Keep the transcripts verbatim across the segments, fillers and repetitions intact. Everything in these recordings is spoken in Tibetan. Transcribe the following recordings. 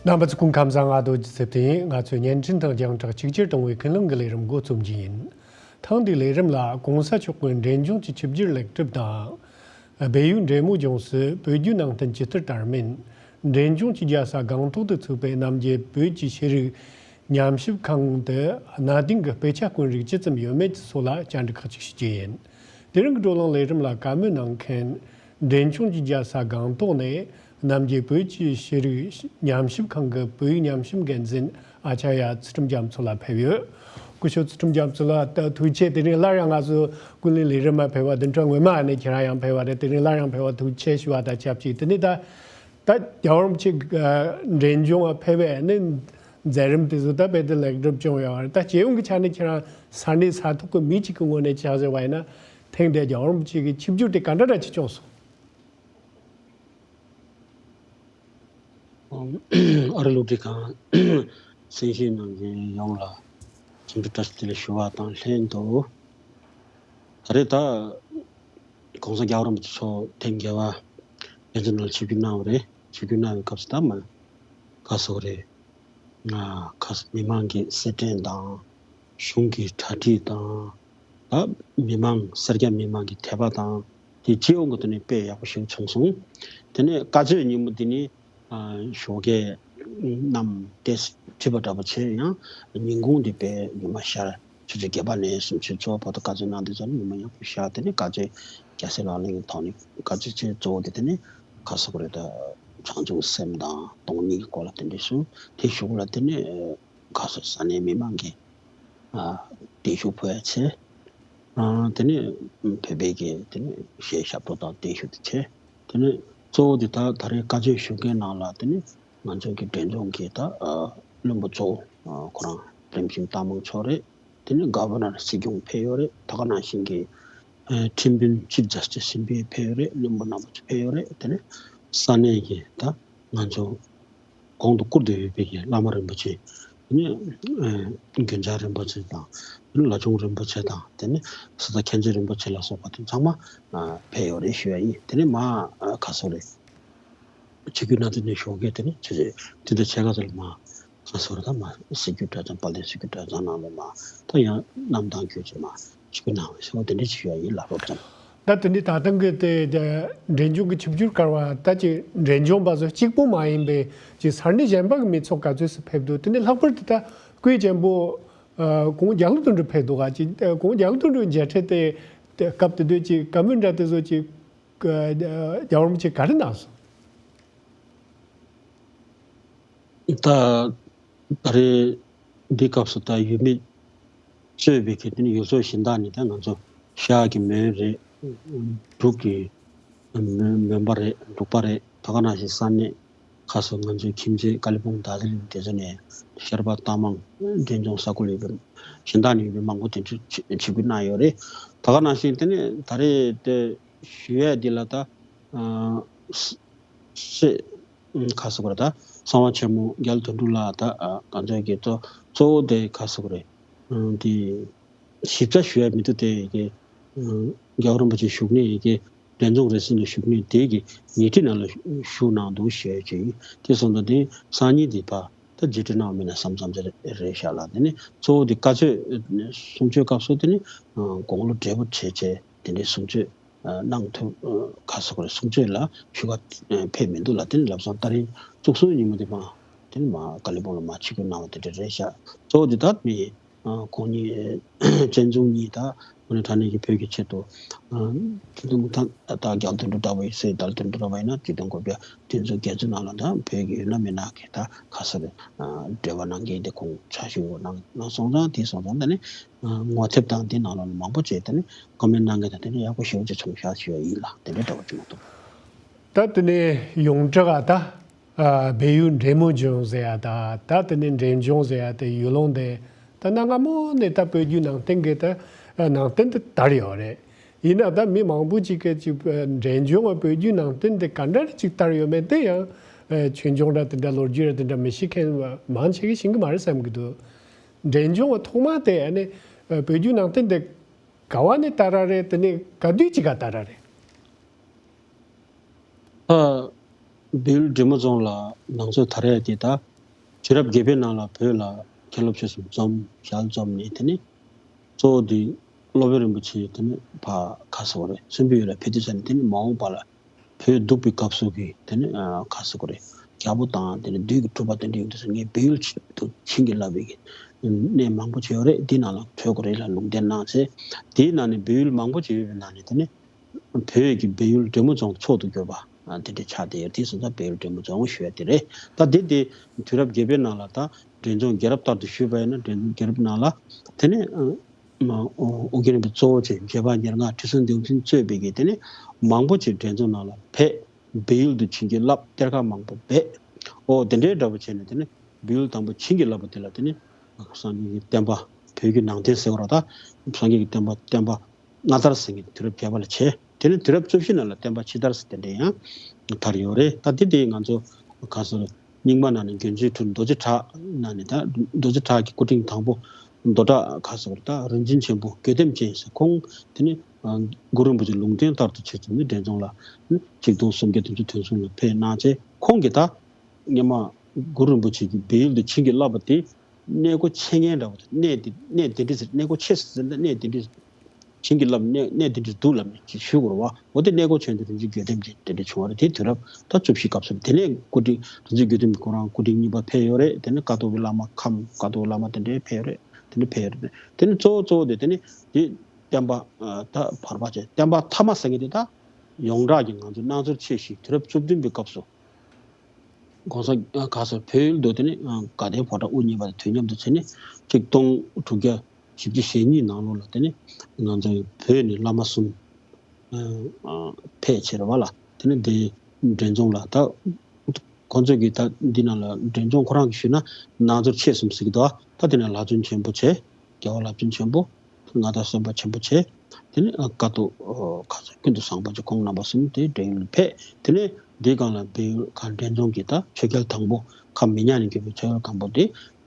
རྣམ་པ་ཚོ་སྐུ་ཁམས་བཟང་། ང་རྡོ་རྗེ་ཚེ་བརྟན་ཡིན། ང་ཚོས་བརྙན་འཕྲིན་དང་རྒྱང་བསྒྲགས་གཅིག་གྱུར་གཏོང་བའི་ཀུན་གླེང་གི་ལས་རིམ་འགོ་རྩོམ་རྒྱུ་ཡིན། ཐེངས་འདིའི་ལས་རིམ་ལ་༸གོང་ས་མཆོག་གི་འབྲས་ལྗོངས་ཀྱི་ཆིབས་བསྒྱུར་ལེགས་གྲུབ་དང་། སྦས་ཡུལ་འབྲས་མོ་ལྗོངས་སུ་བོད་བརྒྱུད་ནང་བསྟན་ཇི་ལྟར་དར་མིན། འབྲས་ལྗོངས་ཀྱི་རྒྱལ་ས་སྒང་ཏོག་ཏུ་ཚུགས་པའི་རྣམ་རྒྱལ་བོད་ཀྱི་ཤེས་རིག་ཉམས་ཞིབ་ཁང་དུ་གནའ་དེང་གི་དཔེ་ཆ་དཀོན་རིགས་ཅི་ཙམ་ཡོད་མེད་ཀྱི་སོགས་ལ་བཅར་འདྲི་ཁག་ཅིག་ཞུ་རྒྱུ་ཡིན། དེ་རིང་གི་བགྲོ་གླེང་ལས་རིམ་ལ་བཀའ་མོལ་གནང་མཁན། འབྲས་ལྗོངས་ཀྱི་རྒྱལ་ས་སྒང་ཏོག་ནས་རྣམ་རྒྱལ་བོད་ཀྱི་ཤེས་རིག་ཉམས་ཞིབ་ཁང་གི་བོད་ཡིག་ཉམས་ཞིབ་འགན་འཛིན་ཨ་ཅཱརྱ་ཚུལ་ཁྲིམས་རྒྱ་མཚོ་ལགས་ཕེབས་ཡོད། སྐུ་ཞབས་ཚུལ་ཁྲིམས་རྒྱ་མཚོ་ལགས་ད་ཐུགས་རྗེ་ཆེ། དེ་རིང་སླར་ཡང་ང་ཚོ་ཀུན་གླེང་ལས་རིམ་མ་ཕེབས་པ་བདུན་ཕྲག་སྔོན་མ་ནས་ཁྱེད་རང་ཡང་ཕེབས་པ་རེད། དེ་རིང་སླར་ཡང་ཕེབས་པ་ཐུགས་རྗེ་ཆེ་ཞུ་བ་དང་ཆབས་ཅིག་དེ་ནས་ད་ད་རྒྱལ་བ་རིན་པོ་ཆེ་འབྲས་ལྗོངས་ལ་ཕེབས་པའི་ནི་མཛད་རིམ་དེ་ཚོ་ད་རྦད་དེ་ལེགས་གྲུབ་བྱུང་ཡོད་རེད། ད་སྤྱི་ཡོངས་ཀྱི་ཆ་ནས་ཁྱེད་རང་ས་གནས་ས་ཐོག་གི་མི་གཅིག་གི་ངོས་ནས་ཆ་བཞག་པ་ཡིན་ན། ཐེངས་འདིའི་རྒྱལ་བ་རིན་པོ་ཆེ་གི་ཆིབས་བསྒྱུར་དེ་ག་འདྲ་འདྲ་ཅིག་བྱུང་སོང་། ཨ་རི་སློབ་ཁྲིད་ཁང་གསན་བཞེས་གནང་མཁན་ཡོངས་ལ་འཚམས་འདྲི་བཀྲ་ཤིས་བདེ་ལེགས་ཞུ་བ་དང་ལྷན་དུ། ད་རེས་ད་༸གོང་ས་༸རྒྱལ་བ་རིན་པོ་ཆེ་མཆོག་ཐེངས་བརྒྱད་པ་བཙན་བྱོལ་ནང་ཆིབས་བསྒྱུར་གནང་བ་རེད། ཆིབས་བསྒྱུར་གནང་བའི་སྐབས་སུ་ད་མ་ག་སོགས་རེད། ང་ཁ་མི་མང་གི་སེར་སྐྱེས་དང་གཞུང་གི་གྲ་སྒྲིག་དང་། ད་མི་མང་སེར་སྐྱ་མི་མང་གི་དད་པ་དང་དེ་སྤྱི་ཡོངས་ཀྱི་ཐོག་ནས་དཔེ་ཡག་པོ་ཞིག་བྱུང་སོང་། དེ་ནས་བཀའ་ཆོས་ཉིན་མོ་དེ་ནི་ཨ་ཞོགས་ཀས་གནམ་ཏོག་ཙམ་འཁྲིགས་པ་འདྲ་པོ་བྱས་ཡང་ཉིན་གུང་དེ་དཔེ་ཉི་མ་ཤར། ཆུ་ཚོད་བརྒྱད་པ་ནས་སུམ་ཅུ་ཚོ་བར་དུ་བཀའ་ཆོས་གནང་དུས་ཙམ་ཉི་མ་ཡག་པོ་ཤར། དེ་ནས་བཀའ་ཆོས་རྒྱལ་སྲས་ལག་ལེན་གྱི་ཐོག་ནས་བཀའ་ཆོས་ཆེས་གཙོ་བོ་དེ་དེ་ནས་ག་སོགས་རེད། ད་བྱང་ཆུབ་སེམས་དང་སྟོང་ཉིད་ཀྱི་སྐོར་ལ་དེ་འདྲ་གསུངས། དེ་གཞུག་ལ་དེ་ནས་ག་སོགས་ས་གནས་མི་མང་གིས་ཨ་བརྟན་བཞུགས་ཕུལ་ཡ་བྱས། ཨ་དེ་ནས་བོད་པའི་གི་དེ་ནས་གཞས་ཞབས་བྲོ་དང་བརྟན་བཞུགས་དེ་བྱས། དེ་ནས་གཙོ་བོ་དེ་ད་ད་རེས་བཀའ་ཆོས་ཞུ་མཁན་ནང་ལ་དེ་ནས་ང་ཚོ་གི་འབྲས་ལྗོངས་ཀྱི་ད་ཨ་བློན་པོ་གཙོ་བོ་ཨ་ཁོ་རང་རིམ་བྱོན་རྟ་མང་མཆོག་རེད། དེ་ནས་གྷ་བྷ་ནར་སྲིད་སྐྱོང་ཕེབས་ཡོད་རེད། ད་ག་ནང་བཞིན་གྱི་ཨ་ཁྲིམས་དཔོན་ཆིབ་ཇ་སི་ཊི་སི་གསུམ་པའི་ཕེབས་ཡོད་རེད། བློན་པོ་རྣམ་པ་ཚོ་ཕེབས་ཡོད་རེད། དེ་ནས་ས་གནས་ཀྱི་ད་ང་ཚོ་གོང་དུ་བཀུར་སྟི་ཡོད་པའི་གི་བླ་མ་རིན་པོ་ཆེ། དེ་ནས་ཨ་རྒྱུན་ཆགས་རིན་པོ་ཆེ་དང་། དེ་ནས་བླ་སྐྱོང་རིན་པོ་ཆེ་དང་། དེ་ནས་གསེར་རྟ་མཁྱེན་བརྩེ་རིན་པོ་ཆེ་ལ་སོགས་པ་དེ་ཚང་མ་ཨ་ཕེབས་ཡོད་རེད་ཞུ་ཡ་ཡིན། དེ་ནས་མ་ཨ་ག་སོགས་རེད། ཆིབས་བསྒྱུར་གནང་དུས་ནས་ཞོགས་ཀས་དེ་ནས་ཆུ་ཚོད་དེ་འདྲ་ཕྱེད་ཀ་ཙམ་ལ་མ་ག་སོགས་རེད། ད་མ་སྲིད་བསྒྱུར་གྲྭ་ཚང་། དཔལ་ལྡན་སྲིད་བསྒྱུར་གྲྭ་ཚང་ནང་ལ་མ་ད་ཡང་གནམ་ཐང་བརྒྱུད་ཅིག་མ་ཆིབས་བསྒྱུར་གནང་བའི་ཟེར་བ་དེ་འདྲ་ཞུ་ཡ་ཡིན་ལགས། རོབ་ཙམ། ད་དེ་འདྲའི་ད་ཐེངས་ཀྱི་དེ་དེ་འབྲས་ལྗོངས་ཀྱི་ཆིབས་བསྒྱུར་བསྐལ་བ་ད་ཅིག་འབྲས་ལྗོངས་པ་ཚོ་གཅིག་པོ་མ་ཡིན་པའི་ཅིག་ས་གནས་གཞན་པ་གི་མི་ཚོགས་ག་ཚོད་ཙམ་ཕེབས་འདུག་དེ་ནས་ལྷག་པར་དུ་ད་སྐུའི་གཅེན་པོ་ཨ་གོང་རྒྱ་ལོ་དོན་གྲུབ་ཕེབས་འདུག་ག་ཅིག་ཨ་གོང་རྒྱ་ལོ་དོན་གྲུབ་མཇལ་འཕྲད་དེ་དེ་སྐབས་དེ་དུས་ཅིག་བཀའ་མོལ་འདྲ་དེ་ཚོ་ཅིག་ཨ་རྒྱལ་བ་རིན་པོ་ཆེ་ག་རེ་གནང་སོང་། ད་ད་རེས་འདི་སྐབས་སུ་ད་ཡུལ་མི་གཙོས་པའི་གི་དེ་ནི་ཡུལ་ཚོ་གཞན་དག་ནས་ད་ང་ཚོ་ཤར་གྱི་མོན་རེད། འབྲུག་གི་མོན་མོན་པ་རེད། འབྲུག་པ་རེད། ད་ག་ནང་བཞིན་ས་གནས་ཁ་སང་ང་ཚོའི་ཁྱིམ་མཚེས་ཀ་ལི་པོང་དར་ཇི་ལིང་དེ་ཚོ་ནས་ཤར་པ་རྟ་མང་འབྲས་ལྗོངས་ས་ཁུལ་ཡོད་པའི་གཞན་དག་ནས་ཡོད་པའི་མང་པོ་དེ་ཚོ་ཆིབས་བསྒྱུར་གནང་ཡོད་རེད། ད་ག་ནང་བཞིན་དེ་ནས་ད་རེས་དེ་ཞུ་ཡས་འདི་ལ་ད་ཨ་སྲས་ཁ་སོགས་རེད། ད་གསང་བ་ཆེན་མོ་རྒྱ་ལོ་དོན་གྲུབ་ལགས་ད་ཨ་ང་ཚོའི་གི་གཙོ་གཙོ་བོ་དེ་ཁ་སོགས་རེད། ཨ་འདི་ཞིབ་ཆ་ཞུ་ཡ་མི་འདུག་དེ་ཡི་གེ་ཨ་རྒྱལ་བ་རིན་པོ་ཆེ་བཞུགས་གནས་ཡི་གེ་འབྲས་ལྗོངས་རེ་སིན་ལ་བཞུགས་གནས་དེ་གི་ཉེ་འཁྲིས་ནང་ལ་བཞུགས་གནང་འདུག་ཞུ་ཡ་ཅིག་ཡིན། དེ་སོང་ཙང་དེ་སང་ཉིན་དེ་ཕར་ད་རྗེས་དྲན་གནང་བ་མིན་ན་བསམ་བསམ་ཚེ་རེད་ཤག་ལ། དེ་ནི་གཙོ་བོ་དེ་བཀའ་ཆོས་གསུང་ཆོས་སྐབས་སུ་དེ་ནི་ཨ་དགུང་ལོ་བགྲེས་པོ་བྱས་བྱས་དེ་འདྲའི་གསུང་ཆོས་གནང་ཐུབ་ཁ་སོགས་རེད། གསུང་ཆོས་ལ་ཞུ་ག་ཕེབས་མི་འདུག་ལ། དེ་ནི་ལབ་སོང་། ད་རིང་བཙུགས་སོང་ཉིན་མོ་དེ་མ་དེ་ནི་མ་ཀ་ལི་པོང་ལ་མ་ཆིབས་བསྒྱུར་གནང་བ་དེ་འདྲ་རེད་ཤག་གཙོ་བོ་དེ་ད་མི་ཁོང་གཉིས་བཙན་བྱོལ་གཉིས་ད་དངོས་གནས་དྲང་གནས་ཀྱི་བོད་ཀྱི་ཆེད་དུ་དེ་དུས་ད་རྒྱ་དོན་གྲུབ་འདྲ་བོ་ཡིན་ཟེར། ད་དོན་གྲུབ་འདྲ་བོ་ཡིན་ན་དུས་དང་རྒྱལ་ཚོའི་ནང་ལ་ད་བོད་ཀྱི་ཡོད་ན་མེད་ན་གི་ད་ཁ་སོགས་རེད། འབྲེལ་བ་གནང་མཁན་དེ་ཁོང་ཕྱག་ཞུ་གནང་གནང་སོང་ཙང་། དེ་སོང་ཙང་ད་ནི་ངོ་དེབ་དང་དེ་ནང་ལོགས་ལ་མང་པོ་བྱས། དེ་ནི་ཀོ་མེན་གནང་མཁན་དང་དེ་ནི་ཡག་པོ་ཞེ་པོ་ཅིག་བྱུང་ཤག་ཞུ་ཡ་ཡིན་ལགས། དེ་འདྲའི་འདྲ་བོ་ཅིག་མ་གཏོགས། ད་དེ་ནས་ཡོངས་གྲགས་ད་ཨ་སྦས་ཡུལ་འབྲས་མོ་ལྗོངས་ཟེར་ཡ་ད་ད་དེ་ནས་འབྲས་ལྗོངས་ཟེར་ཡ་དེ་ཡུལ་ལུང་དེ་ད་གནའ་སྔ་མོ་ནས་ད་བོད་བརྒྱུད་ནང་བསྟན་གྱི་ད་ནང་བསྟན་དེ་དར་ཡོད་རེད། ཡིན་ན་ད་མི་མང་པོ་ཅིག་གིས་ཅིག་འབྲས་ལྗོངས་བོད་བརྒྱུད་ནང་བསྟན་དེ་ག་འདྲ་ཅིག་དར་ཡོད་མེད་དེ་ཡང་ཆོས་འབྱུང་ར་དེ་འདྲ་ལོ་རྒྱུས་ར་དེ་འདྲ་མི་ཤེས་མཁན་མང་ཆེ་གིས་ཤེས་ཀྱི་མ་རེད་བསམ་གྱི་འདུག་འབྲས་ལྗོངས་ཐོག་མ་དེ་ཨ་ནི་བོད་བརྒྱུད་ནང་བསྟན་དེ་ག་བ་ནས་དར་ར་རེད། དེ་ནས་ག་དུས་ཅིག་ག་དར་ར་རེད། ཨ་སྦས་ཡུལ་འབྲས་མོ་ལྗོངས་ལ་ནང་ཆོས་དར་ཡ་དེ་ད་ དུས་རབས་བརྒྱད་པའི་ནང་ལ་བོད་ལ་མཁན་སློབ་ཆོས་གསུམ་འཛོམས། ཞལ་འཛོམས་ནས་དེ་ནས་གཙོ་བོ་དེ་སློབ་དཔོན་རིན་པོ་ཆེ་དེ་ནས་ཕར་ག་ཟེར་དགོས་རེད། མཚན་བོད་ཡུལ་ལ་ཕེབས་དུས་ཙ་ནས་དེ་ནས་མ་འོངས་པ་ལ་བོད་སྡུག་པའི་སྐབས་སུ་གི་དེ་ནས་ག་ཟེར་དགོས་རེད། རྒྱལ་པོ་དང་དེ་ནས་བདུད་ཀྱི་འཁྲུག་པ་དེ་འདྲ་ཡོང་དུས་སུ་ངས་བོད་ཡུལ་དུ་བྱིན་གྱིས་བརླབས་པའི་གི་གནས་མང་པོ་ཅིག་ཡོད་རེད། འདི་ནང་ལ་འཕྲོད་དགོས་རེད་ལ་ལུང་བསྟན་གནང་ཚེ། དེའི་ནང་ནས་བོད་ཡུལ་མང་པོ་ཅིག་ཡོད་པའི་ནང་ནས་དེ་ནས་བོད་ཀྱི་བལ་ཡུལ་འབྲས་མོ་རྫོང་མཆོག་ཏུ་གྱུར་པ་དེ་འདྲ་ཆགས་བསྡད་ཡོད། དེ་སོང་ཙང་བལ་ཡུལ་འབྲས་མོ་རྫོང་ཞུ་ཡ་དེ་རེད། ད་དེ་དེ་དུས་རབས་བརྒྱད་པའི་ནང་ལ་ད་འབྲས་ལྗོངས་རྒྱལ་རབས་ལྟར་དུ་ཞུས་པ་ཡིན་ན་འབྲས་ལྗོངས་རྒྱལ་རབས་ནང་ལ་དེ་ནས་ཨ་མ་ཨོ་ཨོ་རྒྱན་རིན་པོ་གཙོ་བོ་བྱས་རྗེ་འབངས་ཉེར་ལྔ་ཁྲི་སྲོང་ལྡེའུ་བཙན་གཙོས་པའི་གི་དེ་ནས་མང་པོ་ཅིག་འབྲས་ལྗོངས་ནང་ལ་ཕེབས། བལ་ཡུལ་དུ་བྱིན་གྱིས་བརླབས། གཏེར་ཁ་མང་པོ་སྦས། ཨོ་དེ་འདྲའི་འདྲ་པོ་བྱས་ནས་དེ་ནས་བལ་ཡུལ་དང་པོ་བྱིན་གྱིས་བརླབས་པ་དེ་ལ་དེ་ནས་སངས་རྒྱས་ཀྱི་བསྟན་པ་བོད་ཀྱི་ནང་བསྟན་ཟེར་བ་ར་ད་སངས་རྒྱས་ཀྱི་བསྟན་པ་བསྟན་པ་སྔ་དར་ཟེར་མཁན་དུས་རབས་བརྒྱད་པ་ལ་བྱས། དེ་ནས་དུས་རབས་བཅུ་བཞི་ནང་ལ་བསྟན་པ་ཕྱི་དར་ཟེར་དེ་འདྲ་ཡང་དར་ཡོད་རེད། ད་དེ་དེ་ང་ཚོ་ག་ཟེར་རྙིང་མ་ནང་ནས་མགོན་ཆེན་ཁྲི་རྡོ་རྗེ་གྲགས་ནང་ནས་ད་རྡོ་རྗེ་གྲགས་ཀྱི་སྐུ་ཕྲེང་དང་པོ་མདོ་གྲགས་ག་ཟེར་ད་རིན་ཆེན་ཆེན་པོ་དགེ་ལྡན་ཅན་ཟེར་ཁོང་དེ་ནས་གུ་རུ་རིན་པོ་ཆེ་ལུང་བསྟན་ལྟར་དུ་བྱས་ཙང་ནི་འབྲས་ལྗོངས་ལ་ཆིག་སྟོང་སུམ་བརྒྱ་བདུན་ཅུ་དོན་གསུམ་ལ་ཕེབས་གནང་བྱས། ཁོང་གིས་ད་སྔོན་མ་གུ་རུ་རིན་པོ་ཆེ་གིས་བལ་ཡུལ་དུ་བྱིན་གྱིས་བརླབས་པ་དེ་གནས་སྒོ་ཆེ་ངེས་འདྲ་བོ་དང་གནས་དེ་གནས་དེ་འདྲ་ཟེར་གནས་སྒོ་ཆེ་ཟེར་ཟེར་ན་གནས་དེ་འདྲ་བྱིན་གྱིས་བརླབས་གནས་གནས་དེ་འདྲ་འདུག་ལབ་ནས་ཅིག་ཞུ་དགོས་རེད་བ། འོ་དེ་གནས་སྒོ་ཆེན་དུ་རིན་ཆེན་དགེ་ལྡན་ཅན་དེ་འདྲ་བྱུང་བ་རེད། དེ་དུས་རབས་ད་བཅུ་བཞི་སྐབས་སུ་དེ་ནས་སྐུ་ཕྲེང་རིན་ཆེན་དགེ་ལྡན་ཁོ་རང་སྐུ་ཕྲེང་གཉིས་པ་ཕེབས་ཡོད་རེད། དེ་ནས་ཀ་ཐོག་གི་བླ་མ་ཁམས་ཀ་ཐོག་བླ་མ་དེ་འདྲ་ཕེབས་ཡོད་རེད། དེ་འདྲ་ཕེབས་ཡོད་རེད། དེ་ནས་གཙོ་བོ་གཙོ་བོ་དེ་དེ་ནས་དེ་བསྟན་པ་ད་བར་པ་བྱས་བསྟན་པ་ཐ་མ་ཟེར་མཁན་དེ་ད་ཡོངས་གྲགས་ཀྱི་ང་ཚོ་སྣང་ཚུལ་ཆེ་ཞིག་དུས་རབས་བཅུ་བདུན་པའི་སྐབས་སུ། ༸གོང་ས་ག་ཟེར་བོད་ཡུལ་དུ་དེ་ནས་དགའ་ལྡན་ཕོ་བྲང་དབུ་བརྙེས་པ་དང་དུས་མཉམ་དུ་བྱས་ནས་ཆིག་སྟོང་དྲུག་བརྒྱ་བཞི་བཅུ་ཞེ་གཉིས་ནང་ལོགས་ལ་དེ་ནས་ང་ཚོའི་བོད་ནས་བླ་མ་གསུམ་ཕེབས་བྱས་རེད་བ་ལ། དེ་ནས་འདི་འབྲས་ལྗོངས་ལ་ད་ཁོང་ཚོས་ཀྱི་ད་འདི་ནང་ལ་འབྲས་ལྗོངས་ཁོ་རང་གི་ཞུས་ན་སྣང་ཚུལ་ཆེ་གསུམ་ཟེར་གྱི་འདུག་ད་དེ་ནས་ལྷ་བཙུན་ཆེན་པོ་བྱས། རྒྱལ་བ་ལྷ་བཙུན་ཆེན་པོ། མངའ་བདག་སེམས་དཔའ་ཆེན་པོ་བྱས། དེ་ནས་ཀ་ཐོག་ཁ་ཚ་ཀུན་ཏུ་བཟང་པོ་བྱས། ཁོང་རྣམ་པ་གསུམ་དེ་འབྲས་ཡུལ་ཕེབས། དེ་ནས་འདིའི་སྒང་ལ་འབྲས་ཡུལ་ཁ་འབྲས་ལྗོངས་ཀྱི་ད་ཆོས་རྒྱལ་དང་པོ་ཁམས་མི་ཉག་ནས་བརྒྱུད་པའི་ཆོས་རྒྱལ་དང་པོ་དེ་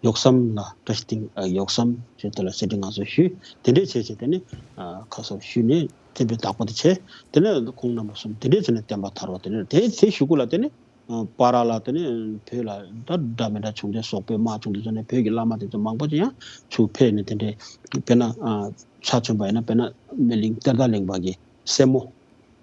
ཡོག་བསམ་ལ་བཀྲ་ཤིས་སྟེང་ཡོག་བསམ་ཞེས་དེ་ལ་གསེར་ཁྲི་མངའ་གསོལ་ཞུས། དེ་འདྲས་བྱས་བྱས་དེ་ནས་ཁ་གསོ་ཞུས་ནས་ཐེམ་པའི་བདག་པོ་དེ་བྱས། དེ་ནས་ཁོང་རྣམ་པ་གསུམ་དེ་འདྲས་བྱས་ནས་བསྟན་པ་དར་བ་དེ་ནས་དེ་དེ་གཞུག་གུ་ལ་དེ་ནས། པར་ལ་དེ་ནས་བོད་ལ་ད་འདྲ་མི་འདྲ་བྱུང་སྟེ་སོག་པོའི་དམག་བྱུང་དུས་ཙམ་ནས་བོད་ཀྱི་བླ་མ་དེ་ཚོ་མང་པོ་ཅིག་ཡང་ཚུར་ཕེབས་ནས་དེ་འདྲའི་དཔེར་ན་ཆ་མཚོན་པ་ཡིན་ན་དཔེར་ན་སྨན་གླིང་གཏེར་བདག་གླིང་པ་གི་སྲས་མོ་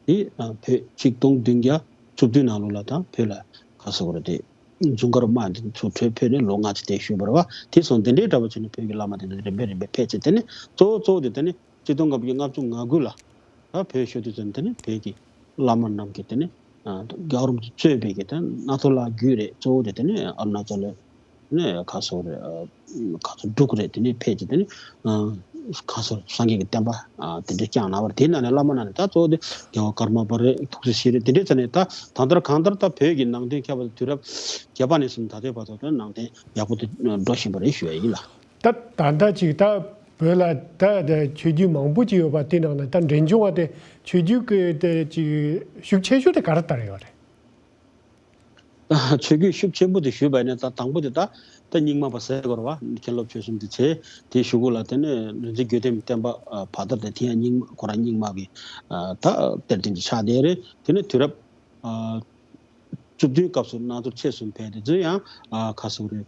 དེ་བོད་ཆིག་སྟོང་བདུན་བརྒྱ་བཅུ་བདུན་ནང་ལོགས་ལ་ད་བོད་ལ་ག་ཟེར་དགོས་རེད་དེ་འཛུམ་དཀར་དམག་དེ་ཚུར་བྲོས་ཕེབས་ནས་ལོ་ལྔ་ཙམ་དེ་བཞུགས་པ་རེད་བ། དེ་སོང་དེ་འདྲའི་འདྲ་པོ་བྱས་ནས་བོད་ཀྱི་བླ་མ་དེ་ཚོ་རིམ་པས་རིམ་པས་ཕེབས་བྱས་དེ་ནས་གཙོ་བོ་གཙོ་བོ་དེ་དེ་ནས། ཆིག་སྟོང་ལྔ་བརྒྱ་ལྔ་བཅུ་ང་དགུ་ལ་ད་བོད་ཤོར་དུས་ཙམ་དེ་ནི་བོད་ཀྱི་བླ་མ་རྣམས་ཀྱིས་དེ་ནི་རྒྱལ་བ་རིན་པོ་ཆེ་གཙོས་པའི་གི་དེ་ནི་སྣ་ཐོ་ལ་བརྒྱུད་རེད། གཙོ་བོ་དེ་དེ་ནི་ཨ་རུ་ན་ཅལ་ལ་ནི་ཁ་སོ་རེད། ཁ་སོ་འབྲུག་རེད། དེ་ནི་ཕེབས་ཀྱི་དེ་ནི་ཁ་སོ་སངས་རྒྱས་ཀྱི་བསྟན་པ་དེ་འདྲ་བསྐྱངས་གནང་བ་རེད། དེ་ནང་ནས་བླ་མ་རྣམས་ནི་ད་གཙོ་བོ་དེ་རྒྱལ་བ་ཀརྨ་པ་རེད། ཐུགས་སྲས་ཞིག་རེད། དེ་འདྲའི་ཆ་ནས་ད་ད་ལྟར་གང་ལྟར་ད་བོད་ཀྱི་ནང་བསྟན་ཁྱབ་པ་དུས་རབས་བརྒྱད་པ་ནས་བཟུང་ད་ལྟའི་བར་དུ་ད་ནང་བསྟན་ཡག་པོ་དེ་འགྲོ་བཞིན་པ་རེད་ཞུ་ཡ་ཡིན་ལ། ད་ད་ལྟ་ཅིག་ད་བོད་ལ་ད་ཆོས་བརྒྱུད་མང་པོ་ཅིག་ཡོད་པ་དེ་ནང་ནས་ད་འབྲས་ལྗོངས་པ་དེ་ཆོས་བརྒྱུད་ཀྱི་དེ་ཅིག་ཤུགས་ཆེ་ཤོས་དེ་ག་རེ་ལྟར་ཡོད་རེད། ད་ཆོས་བརྒྱུད་ཤུགས་ཆེན་པོ་དེ་ཞུས་པ་ཡིན་ན་ད་དང་པོ་དེ་ད་ད་རྙིང་མ་པ་ཟེར་དགོས་རེད་བ། མཁན་སློབ་ཆོས་གསུམ་དེ་བྱས་དེའི་གཞུག་གུ་ལ་དེ་ནས་རིག་འཛིན་དགེ་ལྡན་པའི་བསྟན་པ་བར་དར་དེ་དེ་ཡང་རྙིང་མ་ཁོ་རང་རྙིང་མ་གི་ད་གཏེར་སྟོན་གྱི་ཕྱག་དེ་རེད། དེ་ནས་དུས་རབས། བཅུ་བདུན་སྐབས་སུ་རྣམ་ཐར་ཆེ་གསུམ་ཕེབས་དེ་ཚོ་ཡང་ཁ་སོ་རེད།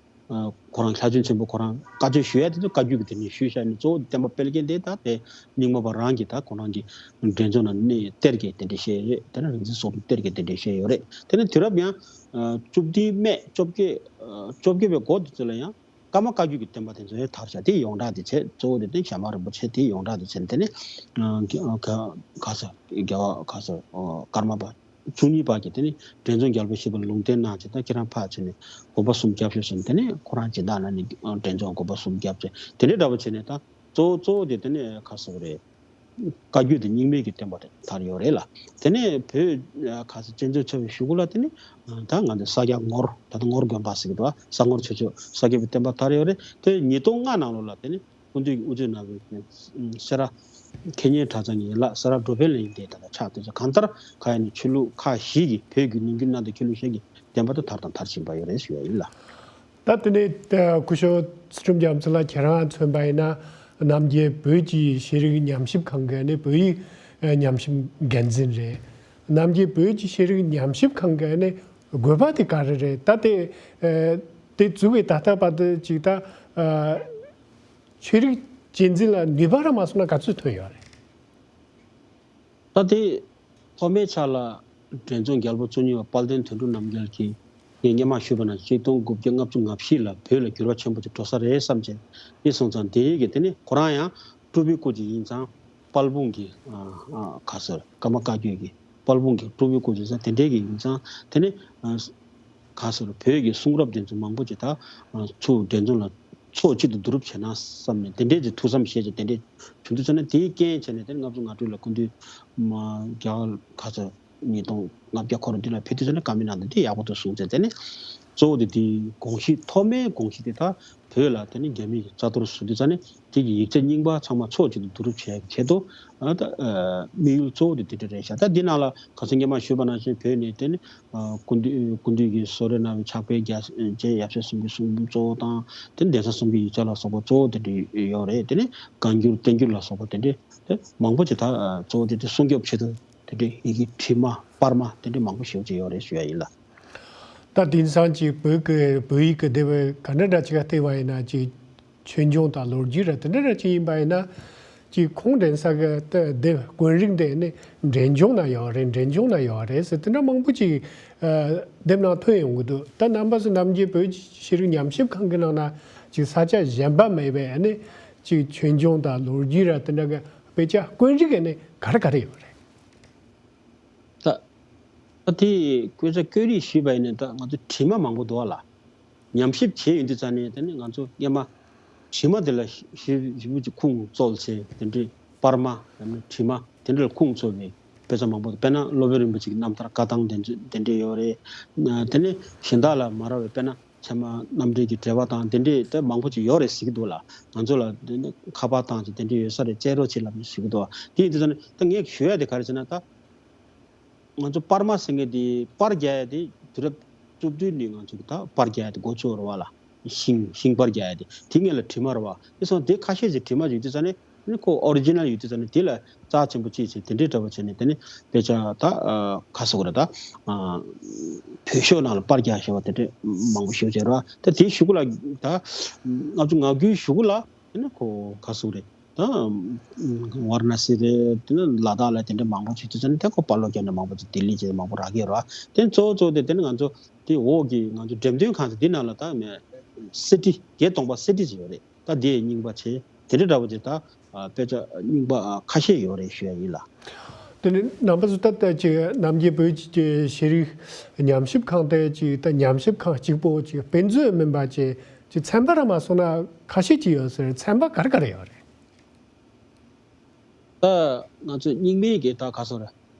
ཁོ་རང་ལྷ་ལྕམ་ཆེན་པོ་ཁོ་རང་བཀའ་ཆོས་ཞུ་ཡ་དེ་ཚོ་བཀའ་བརྒྱུད་ཀྱི་དེ་ནས་ཞུས་བཞག་ནས་གཙོ་བོ་བསྟན་པ་སྤེལ་མཁན་དེ་ད་དེ་རྙིང་མ་པ་རང་གིས་ད་ཁོ་རང་གི་འབྲས་ལྗོངས་ནང་གནས་གཏེར་གྱི་དེ་འདྲ་བཤད་ཡོད་རེད། དེ་ནས་རིག་འཛིན་སོགས་གཏེར་གྱི་དེ་འདྲ་བཤད་ཡོད་རེད། དེ་ནས་དུས་རབས་ཡང་བཅུ་བདུན་སྨད་བཅོ་བརྒྱད་བཅོ་བརྒྱད་པའི་འགོ་དེ་ཚོ་ལ་ཡང་ཀརྨ་བཀའ་བརྒྱུད་ཀྱི་བསྟན་པ་དེ་ཚོ་ཡང་དར་བཞག་དེ་ཡོངས་གྲགས་དེ་བྱས་གཙོ་བོ་དེ་དེ་ཞྭ་དམར་རིན་པོ་ཆེ་དེ་ཡོངས་གྲགས་དེ་བྱས་དེ་ནས་ག་ས་རྒྱལ་བ་ག་ས་ཀརྨ་པ། བཅུ་གཉིས་པ་གིས་དེ་ནི་འབྲས་ལྗོངས་རྒྱལ་པོ་ཞེས་པ་ལུང་བསྟན་གནང་བྱས། ད་ཁྱེད་རང་ཕར་ཕྱིན་ནས་དགོན་པ་གསུམ་རྒྱབ་ཤོག་གསུངས། དེ་ནས་ཁོ་རང་སྦྱིན་བདག་གནང་ནས་འབྲས་ལྗོངས་དགོན་པ་གསུམ་རྒྱབ་བྱས། དེ་འདྲའི་འདྲ་པོ་བྱས་ནས་ད་གཙོ་བོ་གཙོ་བོ་དེ་དེ་ནས་ག་ཟེར་དགོས་རེད། བཀའ་བརྒྱུད་དེ་རྙིང་མའི་གི་བསྟན་པ་དེ་དར་ཡོད་རེད་ལ། དེ་ནས་བོད་ག་ཟེར་བཙན་བྱོལ་ཆགས་པའི་གཞུག་གུ་ལ་དེ་ནི་ད་ང་ཚོ་ས་སྐྱ་ངོར་ད་ལྟ་ངོར་དགོན་པ་ཟེར་གི་འདུག་ས་ངོར་ཆོས་ཕྱོགས་ས་སྐྱ་པའི་བསྟན་པ་དར་ཡོད་རེད། དེ་ཉིས་སྟོང་ལྔ་ནང་ལོགས་ལ་དེ་ནི། སྐུ་མདུན་གྱི་དབུ་མཛད་གནང་བའི་སེ་ར་མཁས་སྙན་གྲྭ་ཚང་གི་ཡན་ལག་སེ་ར་འགྲོ་ཕན་གླིང་དེ་ད་ལྟ་ཆགས་བསྡད་ཚོ་གང་ལྟར་ག་ཡིན་ནའི་ཆོས་ལུགས་ཁག་བཞི་གི་བོད་ཀྱི་ནུབ་རྒྱུད་ནང་དུ་ཁྱོན་ལུ་ཤེས་ཀྱི་བསྟན་པ་དེ་དར་དང་དར་བཞིན་པ་ཡོད་རེད་ཞུ་ཡ་ཡིན་ལ། ད་དེ་ནས་སྐུ་ཞབས་ཚུལ་ཁྲིམས་རྒྱ་མཚོ་ལགས་ཁྱེད་རང་མཚོན་པ་ཡིན་ན་ནམ་རྒྱུན་བོད་ཀྱི་ཤེས་རིག་ཉམས་ཞིབ་ཁང་གི་ནས་བོད་ཡིག་ཉམས་ཞིབ་འགན་འཛིན་རེད། ནམ་རྒྱུན་བོད་ཀྱི་ཤེས་རིག་ཉམས་ཞིབ་ཁང་གི་ནས་དགོས་པ་དེ་ག་རེ་རེད། ད་དེ། དེ་བཙུགས་པའི་ད་ལྟ་བར་དུ་ཅིག་ད་ཨ་ཆོས་རིག་གཅེས་འཛིན་ལ་ནུས་པ་ར་མ་སོང་ན་ག་ཚོད་ཐོན་ཡོད་རེད། ད་དེ་ཐོག་མའི་ཆ་ལ་འགྲན་རྩོད་རྒྱལ་པོ་བཅུ་གཉིས་པ་དཔལ་ལྡན་དོན་གྲུབ་རྣམ་རྒྱལ་གྱིས་ངས་སྔོན་མ་ཞུས་པ་ནང་བཞིན་ཆིག་སྟོང་དགུ་བརྒྱ་ལྔ་བཅུ་ང་བཞི་ལ་བོད་ལ་འགྱུར་བ་ཆེན་པོ་ཅིག་འགྲོ་ས་རེད་བསམ་བྱས་དེ་སོང་ཙང་དེ་རིང་གི་དེ་ནི་ཁོ་རང་ཡང་སྤྲུལ་པའི་སྐུ་ཅིག་ཡིན་ཙང་དཔལ་སྤུངས་ཀྱི་ཨ་ཨ་ག་ཟེར་ཀརྨ་བཀའ་བརྒྱུད་ཀྱི་དཔལ་སྤུངས་ཀྱི་སྤྲུལ་པའི་སྐུ་ཅིག་ཡིན་ཙང་དེ་འདྲའི་གི་ཡིན་ཙང་དེ་ནི་ཨ་ག་ཟེར་བོད་ཀྱི་གསུང་རབ་དེ་ཚོ་མང་པོ་ཅིག་ད་ཨ་ཚུར་འགྲན་རྩོད་ལ་ཕྱོགས་གཅིག་ཏུ་བསྡུ་རུབ་བྱས་ན་བསམ་ནས་དེ་འདྲའི་ཅིག་ཐུགས་བསམ་བཞེས་ཅིག་དེ་འདྲའི་བྱུང་དུས་ཙ་ནས་དེའི་རྐྱེན་བྱས་ནས་དེ་ནི་ལྔ་བཅུ་ང་དྲུག་ལ་སྐུ་མདུན་མ་རྒྱ་གར་ག་ཚོད་ཉིས་སྟོང་ལྔ་བརྒྱ་འཁོར་འདི་ལ་ཕེབས་དུས་ཙ་ནས་བཀའ་མོལ་གནང་དེ་འདི་ཡག་པོ་འདུག་གསུངས་ཚེ་དེ་ནི་གཙོ་བོ་དེ་དེའི་དགོངས་གཞི་ཐོག་མའི་དགོངས་གཞི་དེ་ད་བོད་ལ་དེ་ནི་རྒྱ་མིས་རྩ་གཏོར་བཟོ་དུས་ཙ་ནས་དེ་གི་ཡིག་ཆ་རྙིང་པ་ཚང་མ་ཕྱོགས་གཅིག་ཏུ་བསྡུ་རུབ་བྱས་ཆེད་དུ་ཨ་ད་ཨ་དམིགས་ཡུལ་གཙོ་བོ་དེ་དེ་འདྲ་རེད་ཤག་ད་འདི་ནང་ལ་ག་ཚོད་སྔོན་མ་ཞུས་པ་ནང་བཞིན་བོད་ནས་དེ་ནི་ཨ་སྐུ་མདུན་སྐུ་མདུན་གྱིས་བཟོ་རེ་གནང་བའི་ཕྱག་དཔེ་རྒྱ་རྗེ་ཡབ་སྲས་གསུམ་གྱི་གསུང་འབུམ་གཙོ་བོ་དང་དེ་ནི་གདན་ས་གསུམ་གྱི་ཡིག་ཆ་ལ་སོགས་པ་གཙོ་བོ་དེ་འདྲ་ཡོད་རེད། དེ་ནི་བཀའ་འགྱུར་བསྟན་འགྱུར་ལ་སོགས་པ་དེ་འདྲ་དེ་མང་པོ་ཅིག་ད་གཙོ་བོ་དེ་དེ་སྲུང་སྐྱོབ་ཆེད་དུ་དེ་འདྲའི་ཡི་གེ་བྲིས་མ་པར་མ་དེ་འདྲའི་མང་པོ་ཞེ་པོ་ཅིག་ཡོད་རེད་ཞུ་ཡ་ཡིན་ལ། ད་དེང་སང་ཅིག་བོད་ཀྱི་བོད་ཡིག་གི་སྡེ་བ་ག་འདྲ་འདྲ་ཅིག་ལ་བལྟས་པ་ཡིན་ན་ཅིག་ཆོས་འབྱུང་དང་ལོ་རྒྱུས་ར་དེ་འདྲ་འདྲ་ཅིག་ཡིན་པ་ཡིན་ན་ཅིག་ཁོང་འདྲེན་ས་གི་ད་སྡེ་དཀོན་རིགས་འདི་ནི་འབྲས་ལྗོངས་ན་ཡོད་རེད། འབྲས་ལྗོངས་ན་ཡོད་རེད་ཟེར་དེ་འདྲ་མང་པོ་ཅིག་ཨ་སྡེབ་ནང་ཐོན་ཡོང་གི་འདུག་ད་རྣམ་པ་ཚོ་ནམ་རྒྱུན་བོད་ཤེས་རིག་ཉམས་ཞིབ་ཁང་གི་ནང་ན་ཅིག་ས་ཆ་གཞན་པ་མེད་པའི་ཨ་ནི་ཅིག་ཆོས་འབྱུང་དང་ལོ་རྒྱུས་ར་དེ་འདྲ་གི་དཔེ་ཆ་དཀོན་རིགས་ཨ་ནི་ག་རེ་ག་རེ་ཡོད་རེད། ད་ད་དེ་དཀོན་ཆ་དཀོན་རིགས་ཞུས་པ་ཡིན་ན་ད་ང་ཚོ་བྲིས་མ་མང་པོ་འདུག་བ་ལ། ཉམས་ཞིབ་བྱས་ཡོང་དུས་ཙ་ནས་དེ་ནི་ང་ཚོ་སྔོན་མ་བྲིས་མ་དེ་ལ་ཞིབ་ཞིབ་པོ་ཅིག་ཁུངས་བཙོལ་བྱས་དེ་འདྲའི་པར་མ་ཡང་ན་བྲིས་མ་དེ་འདྲ་ལ་ཁུངས་བཙོལ་བའི་དཔེ་ཆ་མང་པོ་འདུག་དཔེར་ན་སློབ་དཔོན་རིན་པོ་ཆེ་གི་རྣམ་ཐར་བཀའ་ཐང་དེ་ཚོ་དེ་འདྲ་ཡོད་རེད། དེ་ནི་གཞན་དག་ལ་མ་རག་པའི་དཔེར་ན་ཚད་མ་རྣམ་འགྲེལ་གྱི་འགྲེལ་པ་དང་དེ་འདྲའི་དེ་མང་པོ་ཅིག་ཡོད་རེད་ཟེར་གྱི་འདུག་ལ། ང་ཚོ་ལ་དེ་ནི་ཁ་པར་བཏང་ཅིག་དེ་འདྲ་ཡོད་ས་རེད། བཙལ་རོགས་བྱེད་ལབ་ནས་ཞུ་གི་འདུག་དེ་ཡིན་དུས་ཙ་ནས་ད་ངས་ཞུ་ཡ་དེ་ག་རེ་ཟེར་ན་ད། ང་ཚོ་པར་མ་ཟེར་མཁན་དེ་པར་རྒྱག་ཡ་དེ་དུས་རབས་བཅུ་བདུན་ནས་ང་ཚོ་གི་ད་པར་རྒྱག་ཡ་དེ་འགོ་བཙུགས་རེད་བ་ལ། ཤིང་ཤིང་པར་རྒྱག་ཡ་དེ་དེ་སྔོན་ལ་བྲིས་མ་རེད་བ། དེ་སོང་དེ་ཁ་ཤས་ཅིག་བྲིས་མ་ཅིག་དུས་ཙ་ནས་ནི་ཁོ་ཨོ་རི་ཇི་ནལ་ཡོད་དུས་ཙ་ནས་དེ་ལ་རྩ་ཆེན་པོ་ཅིག་བྱས་དེ་འདྲའི་འདྲ་པོ་བྱས་ནས་དེ་ནི་དཔེ་ཆ་ད་ཁ་སོགས་རེད་ད། བོད་ཤོག་ནང་ལ་པར་རྒྱག་ཞེས་པ་དེ་འདྲའི་མང་པོ་ཞིག་བྱས་རེད་བ། ད་དེའི་གཞུག་གུ་ལ་ད་ལྔ་བཅུ་ང་དགུའི་གཞུག་གུ་ལ། དེ་ནི་ཁོ་ག་སུ་རེད། ད་ཝཱ་ར་ཎ་སི་རེད། དེ་ནི་ལ་དྭགས་ལ་དེ་འདྲ་མང་པོ་ཅིག་དུས་ཙ་ནས་དེ་ཁོ་པར་ལོག་རྒྱབ་ནས་མང་པོ་ཅིག་ལྡི་ལི་བྱས་མང་པོ་རག་གི་ཡོད་རེད་བ། དེ་ནི་གཙོ་བོ་གཙོ་བོ་དེ་དེ་ནི་ང་ཚོ་དེ་འོག་གི་ང་ཚོ་འགྲེམས་སྟོན་ཁང་ཚོ་དེ་ནང་ལ་ད་མེད་སི་ཌི་བརྒྱད་སྟོང་པ་སི་ཌི་ཅིག་ཡོད་རེད། ད་དེ་རྙིང་པ་བྱས་དེ་འདྲ་འདྲ་པོ་ཅིག་ད་དཔེ་ཆ་རྙིང་པ་ཁ་ཤས་ཡོད་རེད་ཞུ་ཡ་ཡིན་ལ། དེ་ནི་རྣམ་པ་ཚོ་ད་ལྟ་ཅིག་ནམ་རྒྱུན་བོད་ཀྱི་ཤེས་རིག་ཉམས་ཞིབ་ཁང་དེ་ཅིག་ད་ཉམས་ཞིབ་ཁང་གཅིག་པོ་ཅིག་དཔེ་མཛོད་མིན་པ་ཅིག་ཅིག་ཚན་པ་ར་མ་སོང་ན་ཁ་ཤས་ཅིག་ཡོད་ཟེར། ཚན་པ་ག་རེ་ག་རེ་ཡོད་རེད། ད་ང་ཚོས་རྙིང་མའི་གི་ད་ག་སོ་རེད།